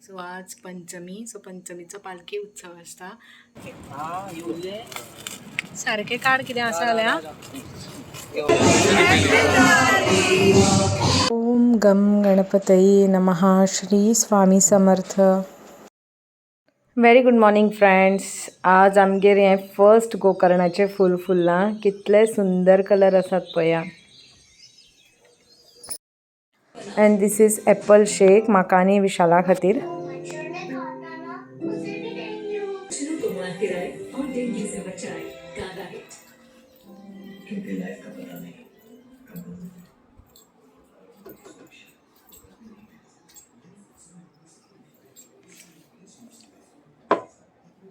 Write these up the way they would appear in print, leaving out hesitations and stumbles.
So आज पंचमी. So पंचमीचो पालखी उत्सव आसता. सारकें काड कितें आसा जाल्यार. ओम गम गणपतये नमः. Shri Swami Samarth. Very good morning friends. आज आमगेर हें फर्स्ट गोकर्णाचें फूल फुल्लां. कितले सुंदर कलर आसात पळया. And this is apple shake म्हाका आनी विशाला खातीर.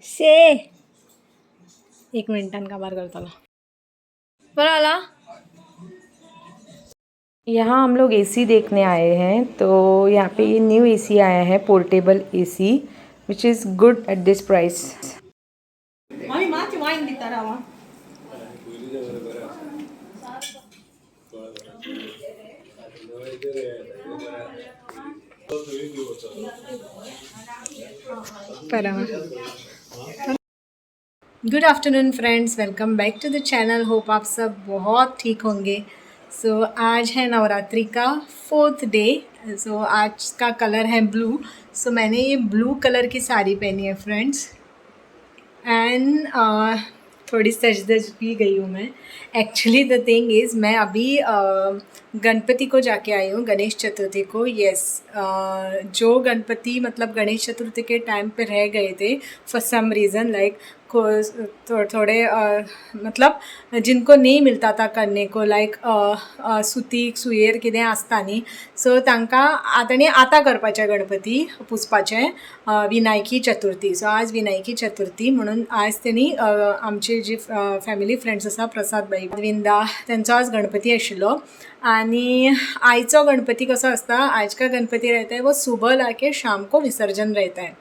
शे एक मिनटान काबार करतलो. बरो आला. यहाँ हम लोग एसी देखने आए हैं, तो यहाँ पे ये न्यू एसी आया है, portable AC, which is good at this price. मामी मातशी वायन दिता राव. Good afternoon friends, welcome back to the channel. Hope आप सब बहुत ठीक होंगे. सो आज है नवरात्रि का फोर्थ डे. सो आज का कलर है ब्लू. सो मैंने ये ब्लू कलर की साड़ी पहनी है फ्रेंड्स. एंड थोड़ी सज धज भी गई हूँ मैं. एक्चुअली the thing is, मैं अभी गणपति को जाके आई हूँ, गणेश चतुर्थी को. यस, जो गणपति मतलब Ganesh Chaturthi K time pay रह गए थे फॉर सम रीज़न, लाइक थोड़े मतलब जिनको नहीं मिलता था करने को, लायक सुतीक सुयेर कितें आसता न्ही, सो तांकां आतां आनी आतां करपाचें गणपती पुजपाचें विनायकी चतुर्थी. सो आज विनायकी चतुर्थी म्हणून आज तेणी आमची जी फॅमिली फ्रेंड्स आसा, प्रसाद बाई, विंदा, तेंचो आज गणपती आशिल्लो. आनी आयचो गणपती कसो आसता, आज का गणपति रहता है वो सुबह लाके शाम को विसर्जन रहता है.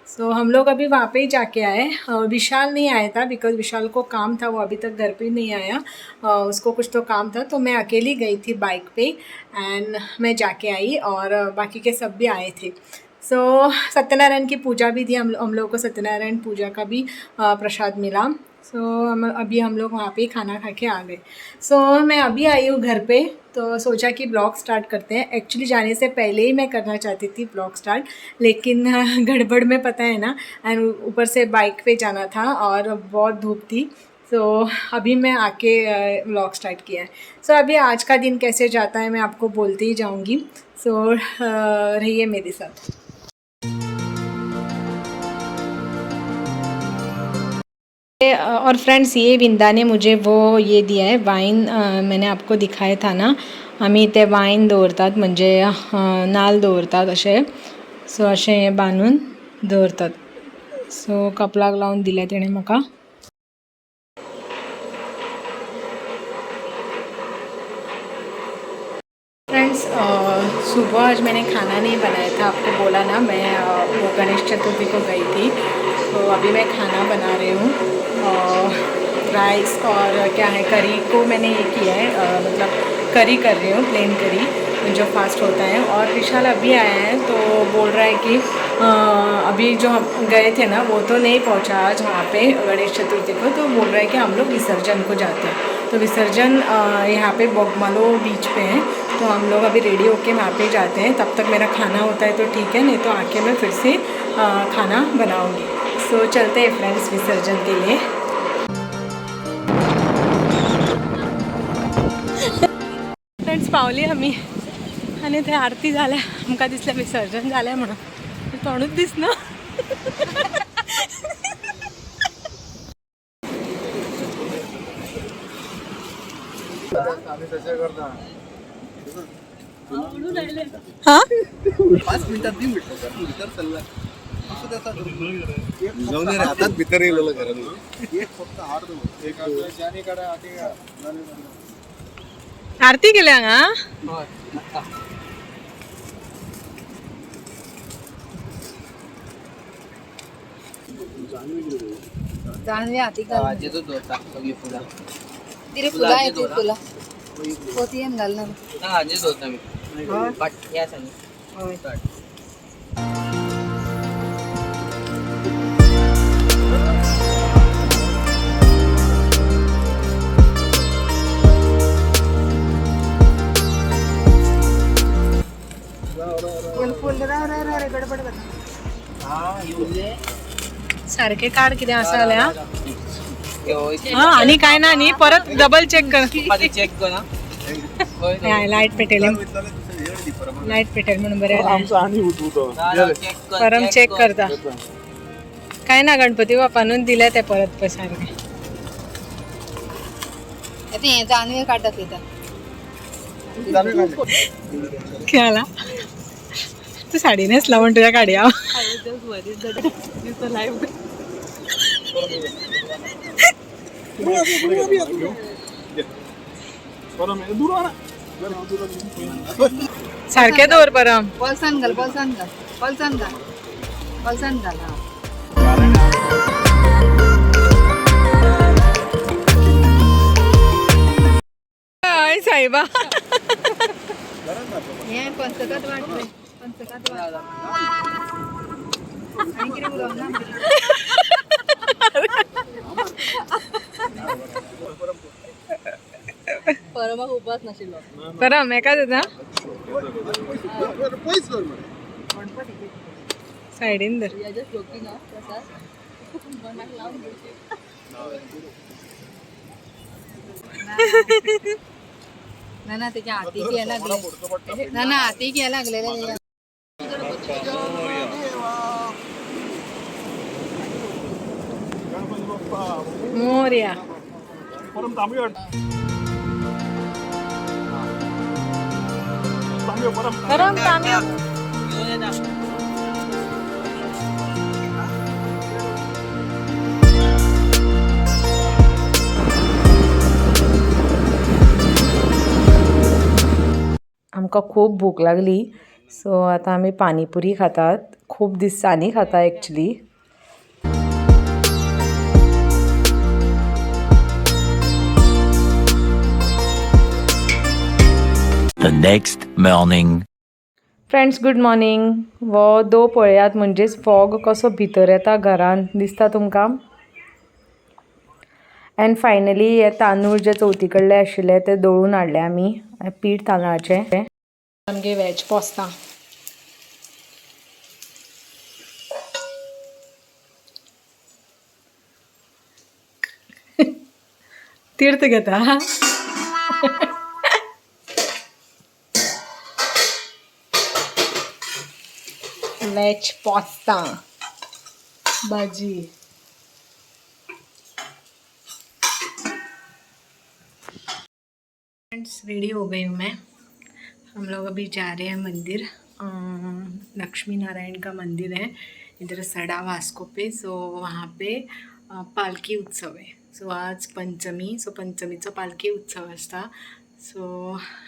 सो हम लोग अभी वहाँ पे ही जाके आए. विशाल नहीं आया था because विशाल को काम था, वो अभी तक घर पे नहीं आया. उसको कुछ तो काम था, तो मैं अकेली गई थी बाइक पे एंड मैं जाके आई और बाकी के सब भी आए थे. सो सत्यनारायण की पूजा भी थी. हम लोगों को सत्यनारायण पूजा का भी प्रसाद मिला. सो हम अभी हम लोग वहाँ पे ही खाना खा के आ गए. सो मैं अभी आई हूँ घर पे, तो सोचा कि ब्लॉग स्टार्ट करते हैं. एक्चुअली जाने से पहले ही मैं करना चाहती थी ब्लॉग स्टार्ट, लेकिन गड़बड़ में पता है ना, एंड ऊपर से बाइक पे जाना था और बहुत धूप थी. तो अभी मैं आके ब्लॉग स्टार्ट किया है. सो अभी आज का दिन कैसे जाता है, मैं आपको बोलती ही जाऊँगी. सो रहिए मेरे साथ. और फ्रेंड्स, ये विंदा ने मुझे वो ये दिया है वाईन. मैंने आपको दिखाया था ना, आमी ते वायन दवरतात, म्हणजे नाल्ल दवरतात अशें. सो अशें हें बांदून दवरतात. सो कपलाक लावन दिलें तेणें म्हाका. फ्रेंड्स, सुबह आज मैंने खाना नहीं बनाया था, आपको बोला ना. मैं वो गणेश चतुर्थी को गई थी, तो अभी मैं खाना बना रही हूँ. राइस और क्या है, करी को मैंने ये किया है, मतलब करी कर रही हूँ, प्लेन करी जो फास्ट होता है. और विशाल अभी आया है, तो बोल रहा है कि अभी जो हम गए थे ना, वो तो नहीं पहुँचा आज वहाँ पे गणेश चतुर्थी को, तो बोल रहा है कि हम लोग विसर्जन को जाते हैं. तो विसर्जन यहाँ पे बोगमालो बीच पे है, तो हम लोग अभी रेडी होके वहाँ पे जाते हैं. तब तक मेरा खाना होता है तो ठीक है, नहीं तो आके मैं फिर से खाना बनाऊँगी. सो चलते हैं फ्रेंड्स विसर्जन के लिए. फ्रेंड्स, पावली आमी आनी थंय आरती जाल्या. आमकां दिसलें विसर्जन जालें म्हणून, तोंडूच दिसना. आम्ही तसे करता. हा. 5 मिनिटात दी म्हटलं, तू भितर चल्ला असं त्याचा जाऊन दे रे, हातात भितर येलेलं घरात एक फक्त हाड एक आरती केल्या हांगा. जाणवी हाती घाल. भाजयेचो दवरता सगळीं फुलां. तिरे फुलां येतील, फुलां पोतयेन घालना. ना, हाजेच दवरता मी, फाट हे आसा न्ही. हय. ताट. सारखे काड कितें आसा जाल्यार. हा आनी काय ना न्ही, परत डबल चेक कर. चेक कर. लायट पेटेले, लायट पेटेल म्हणून बरें जालें. परम चेक करता. काय ना, गणपती बाप्पानूच दिले ते परत पळय सारखे. ते हें जानवें काडटा दाखयता. खेळाला तू साडी नेसला म्हण तुज्या काडया. सारखे दवर परम. बोल्सान घाल, बोल्सान घाल, बोल्सान घाल, बोल्सान घाल. हा. हय साहेबा. हें पंचकात वाटलें, पंचकात वाट. आनी कितें उलोवंक ना. परमाक उपास नाशिल्लो. परम एकाच येता. पयस दवर मरे. सायडीन धर. ना ना, त्याच्या हातीक हे लागले ना, ना हातीक हे लागलेले त्याच्या. मोरया. परम तांबयो. आमकां खूब भूक लागली, सो आतां आमी पानीपुरी खातात. खूब दिसांनी खाता actually. The next morning. Friends, good morning. हो दो पळयात, म्हणजेच फॉग कसो भितर येता घरान दिसता तुमकां. एंड फायनली हे तांदूळ जे चवथी कडले आशिल्ले ते दळून हाडले आमी, पीठ तांदळाचें. आमगे वेज पोस्ता. तीर्थ घेता. वेज पोस्ता भाजी. फ्रेंड्स, रेडी हो गई हूँ मैं. हम लोग अभी जा रहे हैं मंदिर. लक्ष्मी नारायण का मंदिर है इधर सड़ा वास्को पे. सो वहाँ पे पालकी उत्सव आहे. सो आज पंचमी, सो पंचमीचो पालकी उत्सव आसता. सो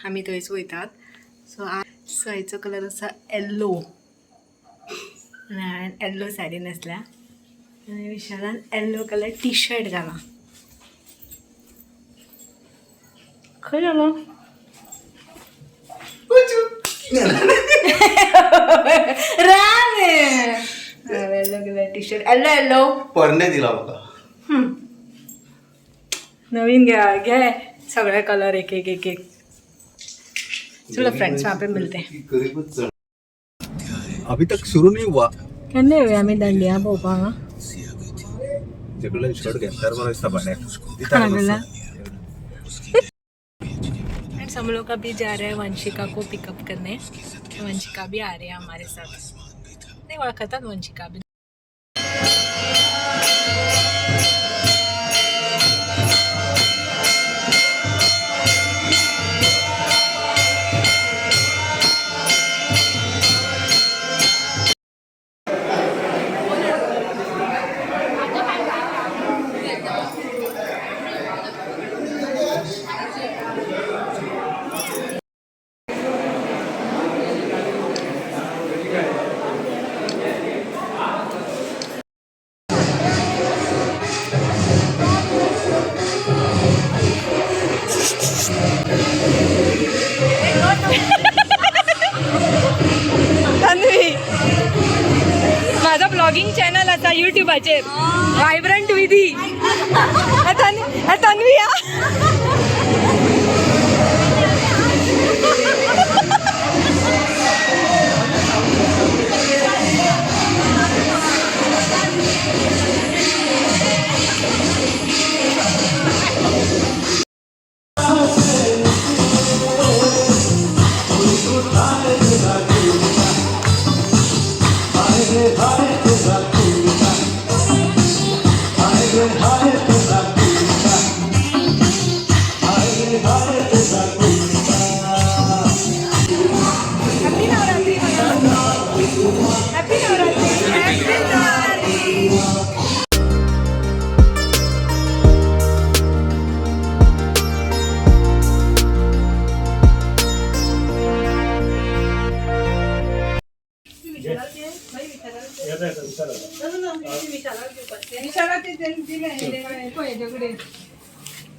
आमी थंयच वयतात. सो आज सयचो कलर आसा येल्लो आनी हांवें येल्लो साडी न्हेसल्या आनी विशालान येल्लो कलर टी शर्ट घाला. खंय जालो? Ram, yellow colour T shirt, yellow yellow. परने दिला म्हाका. नवीन घ्या घे सगळे कलर एक एक एक एक. चलो फ्रेंड्स, वहाँ पे मिलते हैं. गरीबच जण. अभी तक सुरू नाही हुआ. केन्ना येवया आमी दांडिया पळोवपाक? तेकडल्यान शर्ट घेतल्यार बरो दिसता भाड्याक. कोणाकडल्यान? फ्रेंड्स, हम लोग अभी जा रहे हैं वंशिका को पिकअप करने. वंशिका भी आ रही है हमारे साथ. नहीं वळखतात वंशिका भी. तन्वी, माझा ब्लॉगिंग चॅनल आता युट्यूबाचेर व्हायब्रंट विधी. तन्वी हा. Happy Navratri. Happy Navratri.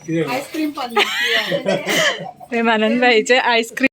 Ice cream Premanand भाईचे ice cream.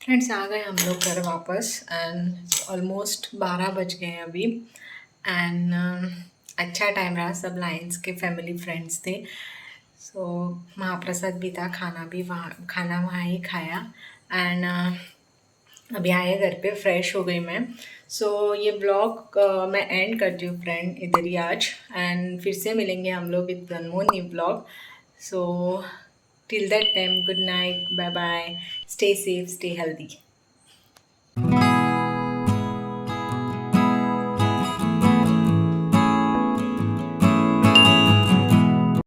Friends, आ गए हम लोग घर वापस एंड ऑलमोस्ट 12 बज गए हैं अभी। एंड अच्छा टाइम रहा, सब लाइन्स के फैमिली फ्रेंड्स थे। सो महाप्रसाद भी था, खाना भी वहाँ, खाना वहाँ ही खाया। एंड अभी आए घर पे, फ्रेश हो गई मैं। सो ये ब्लॉग मैं एंड करती हूँ फ्रेंड इधर ही आज, एंड फिर से मिलेंगे हम लोग with one more new blog. So till that time, good night, bye bye, stay safe, stay healthy.